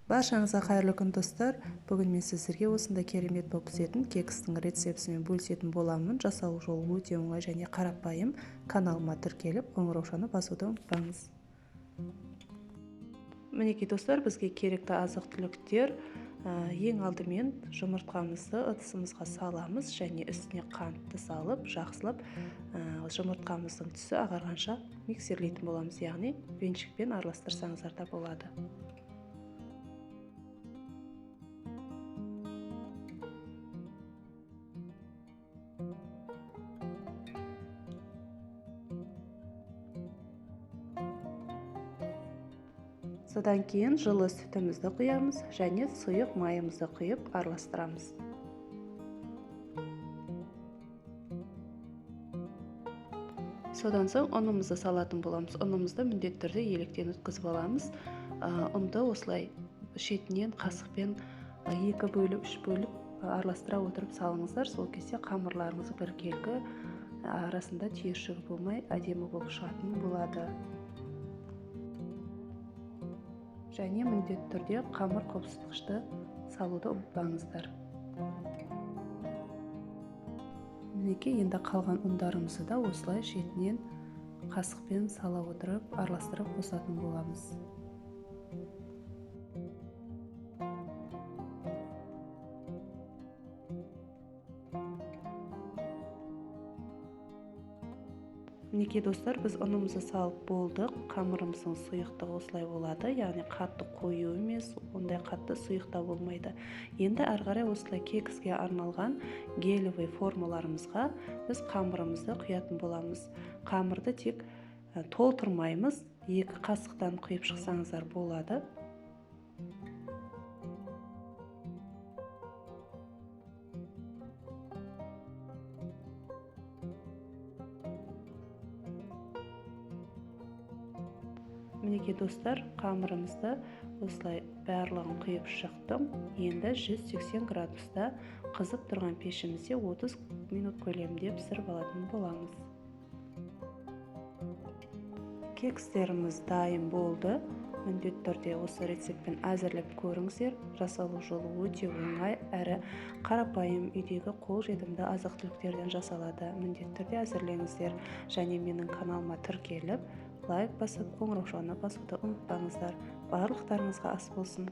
Баршаңызға қайырлы күн, достар. Бүгін мен сіздерге осындай керемет болып пісетін кекстің рецептісімен бөлісетін боламын. Жасалу жолы өте оңай және қарапайым. Каналыма тіркеліп, қоңыраушаны басуды ұмытпаңыз. Мінекей, достар, бізге керекті азық-түліктер. Ең алдымен жұмыртқамызды ыдысымызға саламыз және үстіне қантты салып, жақсылап жұмыртқамыздың түсі ағарғанша миксерлейтін боламыз, яғни венчикпен араластырсаңыздар да болады. Содан кейін жылы сүтімізді құямыз және сұйық майымызды құйып араластырамыз. Содан соң ұнымызды салатын боламыз. Ұнымызды міндетті түрде електен өткізіп аламыз. Ұнды осылай шетінен қасықпен 2 бөліп, 3 бөліп араластыра отырып салыңыздар. Сол кезде қамырларыңыз біркелкі, арасында түйіршігі болмай әдемі болып шығатын болады. Және міндетті түрде қамыр қопсытқышты салуды ұмытпаңыздар. Мінекей, енді қалған ұндарымызды да осылай шетінен қасықпен сала отырып араластырып қосатын боламыз. Мінекей, достар, біз ұнымызды салып болдық. Қамырымыздың сұйықтығы осылай болады, яғни қатты қою емес, ондай қатты сұйық та болмайды. Енді әрі қарай осылай кекске арналған гелевый формаларымызға біз қамырымызды құятын боламыз. Қамырды тек толтырмаймыз, 2 қасықтан құйып шықсаңыздар болады. Мінекей, достар, қамырымызды осылай барлығын құйып шықтым. Енді 180 градуста қызып тұрған пешімізде 30 минут көлемінде пісіріп алатын боламыз. Кекстеріміз дайын болды. Міндетті түрде осы рецептпен әзірлеп көріңіздер. Жасалу жолы өте оңай әрі қарапайым, үйдегі қолжетімді азық-түліктерден жасалады. Міндетті түрде әзірлеңіздер және менің каналыма тіркеліп, лайк басып, қоңыраушаны басуды ұмытпаңыздар. Барлықтарыңызға ас болсын.